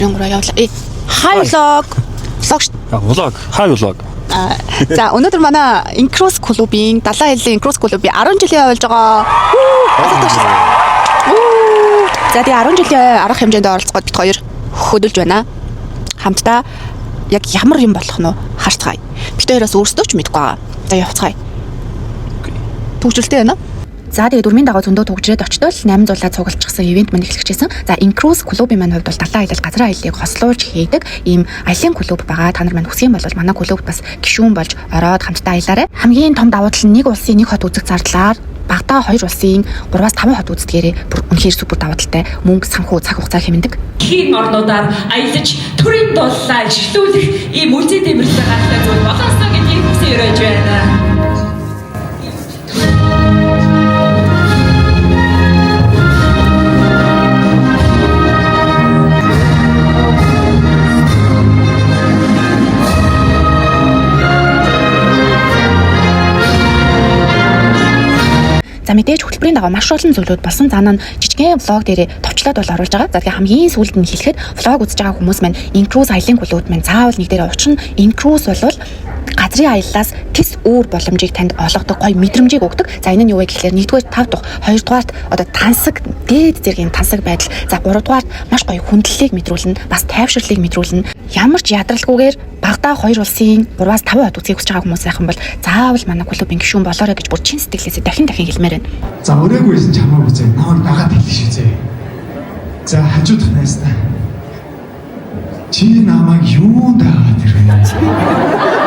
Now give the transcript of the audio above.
23 явлаа. Э, хай vlog. Vlog шүү. Vlog, хай vlog. За, өнөөдөр манай Incruise клубын далайн аяллаа Incruise клубын 10 жилийн болж байгаа. За, тэгээ 10 жилийн арга хэмжээнд оролцоход бид хоёр хөдөлж байна. Хамтдаа яг ямар юм болох нь харцгаая. Бид хоёроос өөрсдөө ч мэдэхгүй байгаа. За, явцгаая. Төвчлөлтэй байна уу? За, тэгээ дөрмийн дагуу зөндөө түгжрээд очтол 8 зулаа цугалчихсан ивент мань эхлэхжсэн. За, Incruise клубын маань хувьд бол далайн аялал, газрын аяллыг хослуулж хийдэг ийм аялын клуб байгаа. Та нар маань хүсэх юм бол манай клубт бас гишүүн болж ороод хамтдаа аялаарай. Хамгийн том давуу тал нь нэг улсын нэг хот үзэх зардлаар багадаа хоёр улсын 3-5 хот үздэгээрээ бүр үнэхээр супер давуу талтай мөнгө, санхүү, цаг хугацаа хэмнэдэг. Дэлхийн орнуудаар аялаж төрийн дуллаа ишлүүлэх ийм үлзий дэмэрлэг гаралтай зүйл болоосоо гэдгийг хүсэн өрөөж байна. За, мэдээж хөтөлбөрийн дагуу маш олон зүйлүүд болсон. За, наа жижигхэн vlog дээрээ товчлоод бол оруулж байгаа. За, тэгээ хамгийн сүүлд нь хэлэхэд vlog үзэж байгаа хүмүүс маань Incruise аялын клуб маань заавал нэг дээрээ учир нь Incruise бол газрын аяллаас тэс өөр боломжийг танд олгодог, гоё мэдрэмжийг өгдөг. За, энэ нь юу вэ гэхлээр нэгдүгээр тав дахь, хоёрдугаарт одоо тансаг дээд зэргийн тансаг байдал. За, гуравдугаарт маш гоё хүндлэлийг мэдрүүлнэ, бас тайвширлыг мэдрүүлнэ. Ямар ч ядралгүйгээр багадаа хоёр улсын 3-аас 5 хот үзхийг хүсэж байгаа хүмүүс байх юм бол заавал манай клубын гишүүн болоорой гэж бүр чин сэтгэлээсээ дахин дахин хэлмээр байна. За, өрөөгүйсэн ч хамаагүй зэ. Намайг дагаад хэлнэ шүү зэ. За, хажуудах найснаа. Чи намайг юунд дагаад ирвэ?